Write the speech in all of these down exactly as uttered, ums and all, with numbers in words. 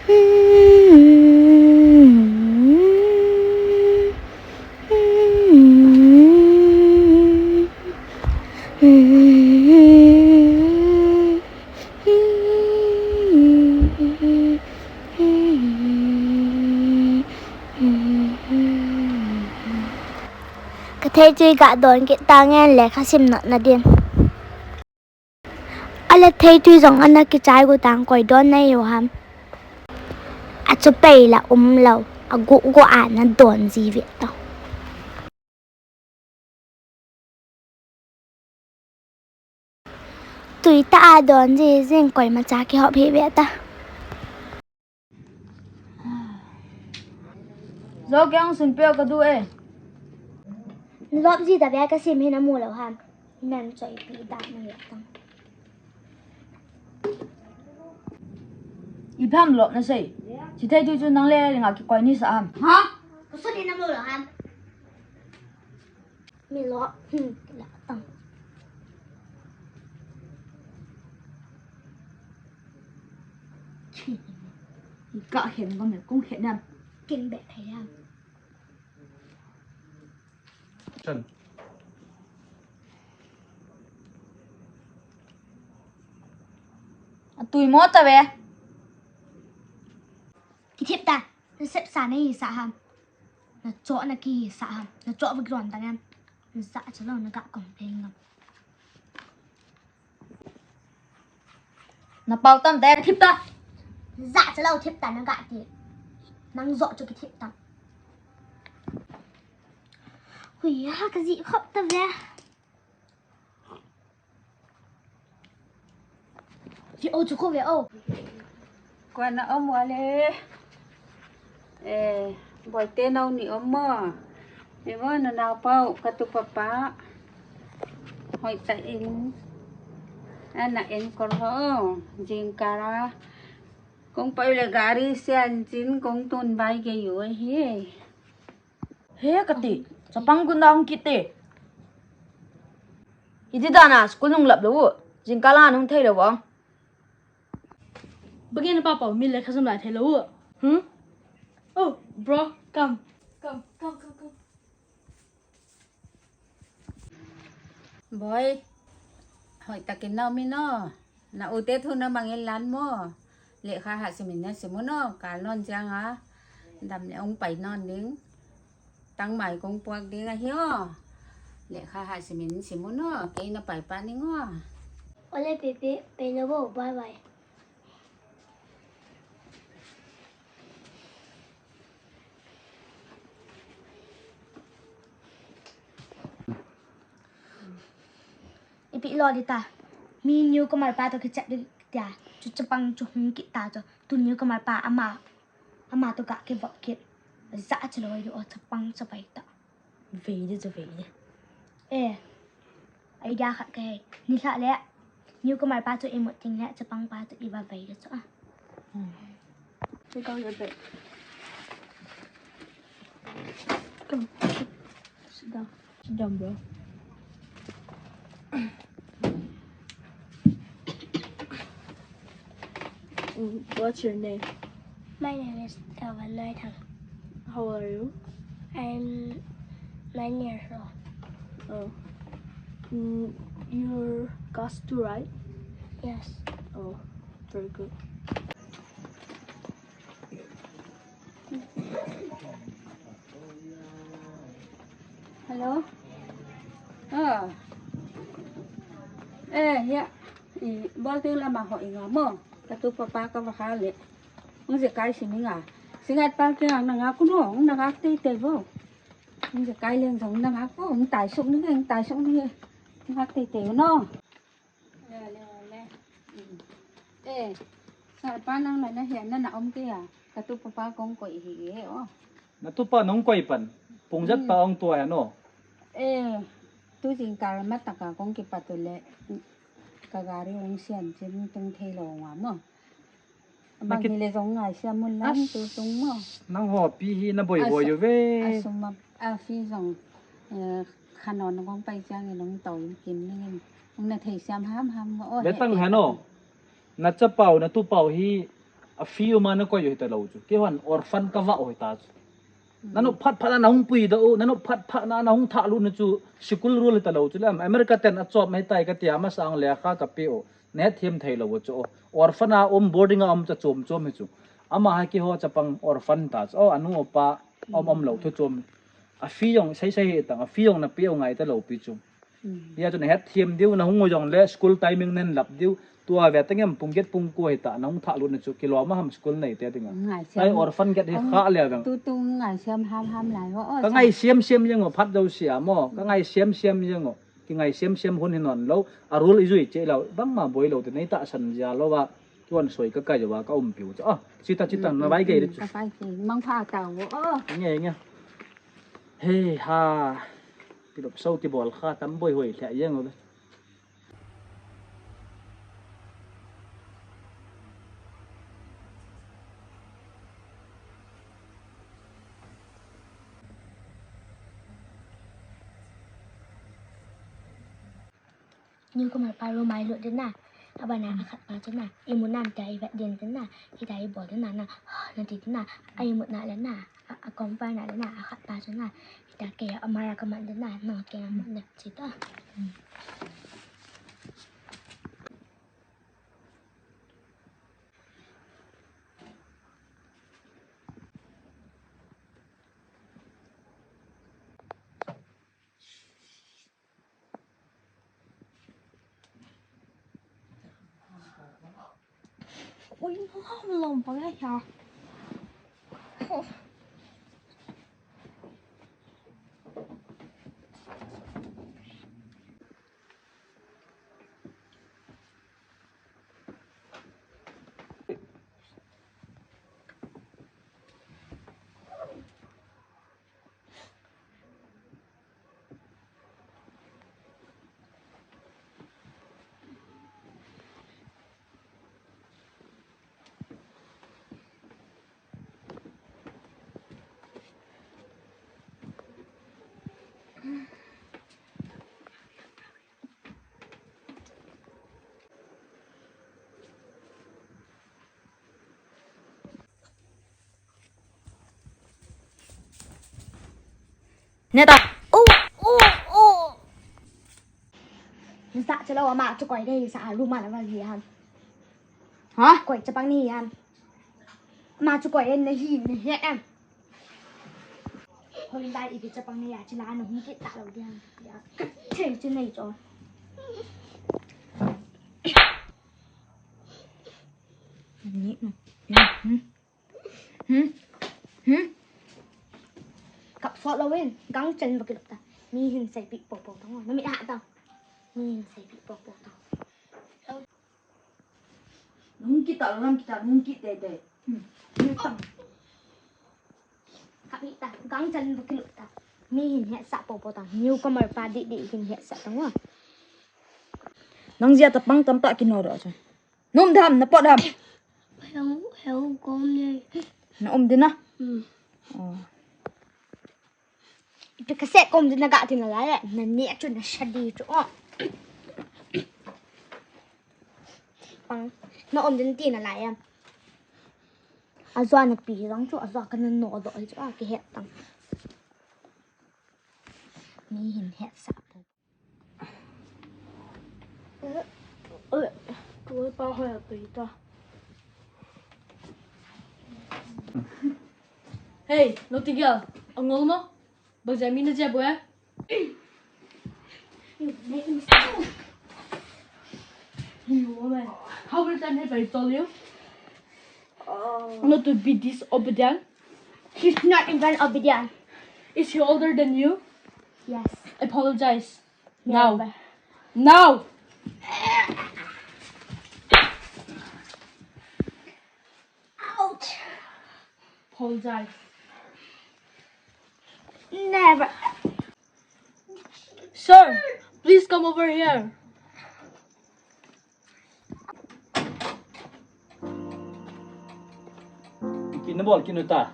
Ka theitui ga don kit tange lekha sim notna din. Ale theitui jong ana kichai gu tang koi don nai u ham. Achu pei la um lou, agu gu ana don ji ve ta. Tui ta a don ji jing koima cha kihop hi ve ta. Zo keng sun peo ka du e. Lop ji ta ve ka sim hi na mu lou ham. Nan choi pi da na ve tang. Ipi ham lop na sei. Chi theitui chu nang le nga kikoi ni sa ham. Ha? Ka sun hi na mu lou ham. Mi lo, hmm, la tang. Ka khen ko me, kong khen nam. Ken be thei ham. Chan. Atui mo ta ve. Kithip ta, na sep sa na hi sa ham. Na cho na ki sa ham. Na cho vik lon ta ngam. Na za cha lo na ga kong pe ngam. Na pau tam te thip ta. Za cha lo thip ta na ga ti. Nang zo chu kithip ta. Hui ha ka ji khop ta ve. Ji o chu ko ve o. Koi na om wa le. Eh, boi te nau ni om mo. Ni mo na nau pau ka tu papa. Hoi ta in. Ana en kor ho. Jingkah a. Kong pai le gari sian chin kong tun bai ke yo he. He kati, chapang gun dang kiti. Iti dana school nung lap lou. Jingkah a nung thei lou vang. Bagi na papa mi le khasam lai thei lou. Hmm? Oh, bro, come. Come, come, come, come. Boi, hoi takin na um in o. Na u te thu na mangin lan mo. Lekha ha simin na sim un o. Kal non chang a. Dam le ong pai non ding. Tang mai kong puak ding ahi o. Lekha ha simin sim un o. Kei na pai pa ning o. Ole pepe, pe na bo, bye bye. Ipi lo di ta. Mi newcomer pa to kichat di tia. Chu chapang chu hung kit ta chu. Tu newcomer pa ama. Ama to ga kivop kit. Za cha lo di o chapang cha pai ta. Vei di chu vei di. Eh. Idea khat ka hei. Ni lha le. Newcomer pa chu imut ting le chapang pa chu iva vei di chu a. Hmm. Take out your bag. Come, sit, sit down. Sit down, bro. Mm, what's your name? My name is Tavan Naithang. How are you? I'm nine years old. Oh. Mm, you're class two, right? Yes. Oh, very good. Hello? Ah. Eh, ya. I, bol ting lama ho inga mo. Ka tu papa ka va kha le. Ung je kai si mi nga. Singat pa ke ang nanga kuno, ung nanga tei tei vo. Ung je kai leng jong nanga ko, ung tai suk ni, ung tai suk ni. Nanga tei tei no. Le, le, le. Mm. Eh, sar pa nang na na hian na na om ke a. Ka tu papa kong koi hi e o. Na tu pa nong koi pan. Pung jat pa ong tua ya no. Eh, tu jingkah ma taka kong kipat u le. Ka gari ong sian chin tung thei lo nga mo. Abang hi le jong ngai siam mun lang tu tung mo. Nang ho pi hi na boi boi u ve. Asum a, a fi jong, eh, khanon kong pai chang in ong to in kim ning in. Ong na thei siam ham ham mo. Betang hano. Na chapau, na tupau hi A fee uma nakoi u hitalou chu. Keihon orphan kavah u hita chu. Nanop phat phat na nahung puidoh u, nanop phat phat na nahung thahlut u chu, sikul rule hitalou chu le, America ten achop mai tai katia, masang lekha kapeh u. Nahet them theilou u chu. Orphan a um, boarding a um chu chom chom hi chu. Ama hi keiho chapang orphan ta chu. O, anu apa um um lou thu chom. A fee jong sei sei hitang, a fee jong napeh u ngai talou pi chu. Hia chu nahet them diu, nahung u jongle school timing nahin lap diu. Tua ve tangem pung get pung ko hita, nahung thahlut u chu kilom a ham school neite dinga. Ngai siam. Ai orphan get hi kha le veng. Tu tu ngai siam ham ham lai ho. O, ka ngai siam siam jeng u phat jouse a mo. Ka ngai siam siam jeng u. Kingai siam siam hun hi non lou. A rule ijui cheh lou. Bangma boi lou te nei tahsan jia lou va. Keihon soi kakai uva kaumpi u chu. A, chita chita na vai gei le chu. Ka vai gei. Mangpha tao. O. Nge nge. Hei ha. Kilop so kibol kha tam boi hoi lheh jeng u le. Newcomer pa room a ilut ding na. Abana akhat pa chu na. Imu nam tia ivet ding ding na. Hita ibol ding na na. Nati ding na. A imu na le na. A, a kom pa na le na. Akhat pa chu na. Hita kei a mara kaman ding na. No kei a man le. Chita. Ui, lom pa ya. Neta. Oh, oh, oh. Nisa chalo ama chu koi dei sa room a na va hi ham. Ha? Koi chapang ni ham. Ama chu koi en na hi ni he em. Hoi lai ipi chapang ni ya chila na hung kit talou ding ham. Ya. Thei chu nei cho. Ni no. Hmm. Hmm? Hmm? Kap sot lou in, gang chen va kilop ta. Mi hin seipi popo tang. Na mi ha tang. Mi hin seipi popo tang. Hung kita, hung kita, hung kit tete. Hmm. Ni tang. Kap hi ta, gang chen va kilop ta. Mi hin hetsah popo tang. Newcomer pa di di hin hetsah tang wa. Nang jia ta pang tam ta kino ro cha. Nom dam, na pot dam. Heu, heu kom ni. Na um ding na? Hmm. Oh. Ipi ka se kom ding na ga tin la le. Na ni chu na sadi chu. Oh. Pang. Na um ding ti na la ya. Ajua na pi jong chu, ajua ka na no do chu, a ki het tang. Mi hin hetsah po. Hey, naughty girl, angol mo? Bang jeh a mi na jep u e? How many times have I told you not to be disobedient? She's not even obedient. Is she older than you? Yes. Apologize. Now. Never. Now. Ouch. Apologize. Never. Sir, please come over here. Kina bol, kina ta.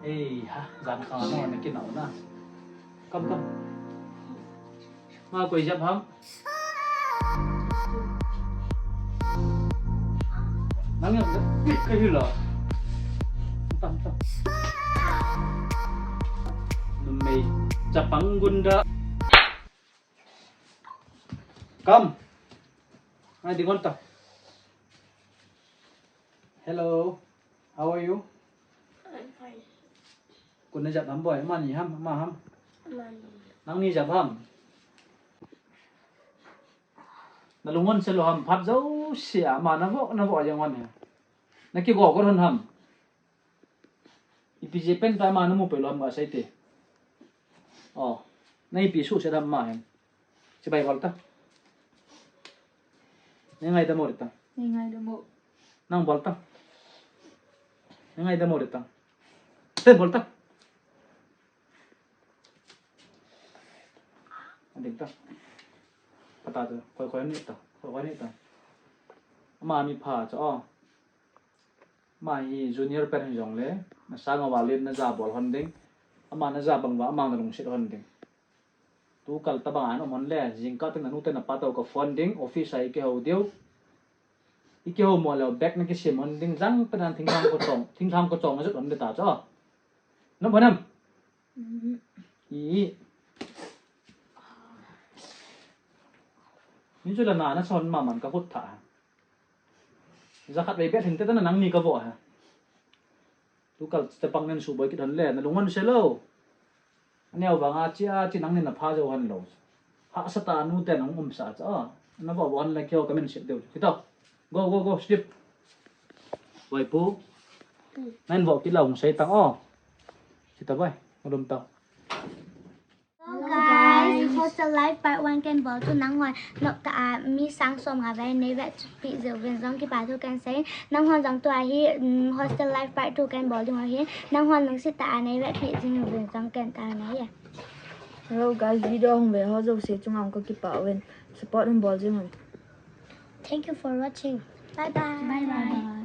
Ei ha, jan kha na, na kina na. Kam, kam. Ma koi jap ham. Ang yang ka hila. Tam tam. Numei chapang gunda. Come. Ai, dingon ta. Hello. How are you? I'm fine. Koi na jap ham boi? Ama ni ham, ama ham? Ama ni. Nangni jap ham? Na lungon se lou ham, phat jouse a ama na vo, na vo jeng wan he. Na kigo go hon ham? Ipi jeh pen ta ama na mu pei lou ham ga sei te. Oh, na ipi suhset ham ama hin. Chibai bol ta. Nei ngaidam u ding ta. Nei ngaidam u. Nang bol ta. Nei ngaidam u ding ta. Ten bol ta. Ading ta. Pata tu. Koi koi ni ta. Koi koi ni ta. Ama mi pha cha o. Ama hi junior pen hin jong le. Na sang a valid na ja bol hon ding. Ama na ja bang uva ama na lungset hon ding. Tu kal tabang a na um hon le, jingkah teng na nu te na pa toh ka phone ding, office a i kihou diu. I kihou mo leh bag na kisem hon ding, jang pen a thinglhang ko chong, thinglhang ko chong a jot hon ding ta chu. Na um hon em? Mhm. I. Min chu la na na son ma man ka hut tha. Jakhat vei pet hin te ta na nang ni ka vo ha. Tu kal te pang nen suboi kit hon le, na lungon se lou. Aneo vang a chi a chi nang ni na pha jo hon lou. Hahsa ta nu te nang um sa cha. Na vo vo hon le kio ka min sip deu. Kita. Go, go, go, sleep. Vai pu. Nan vo kit la hung sei tang o. Kita vai. Malum ta. Hello guys, Hostel Life Part one ken bol chu nanghon nop ta a mi sang som nga vai nei vet pi jeh uvin jong kipa thu ken sei. Nanghon jong tua hi, mm, Hostel Life Part two ken bol ding u ahi. Nanghon lungset ta a nei vet pi jing uvin jong ken ta nei e. Hello guys, video hung ve ho jouse chunga ka kipa uvin support hung bol jing un. Thank you for watching. Bye bye. Bye bye.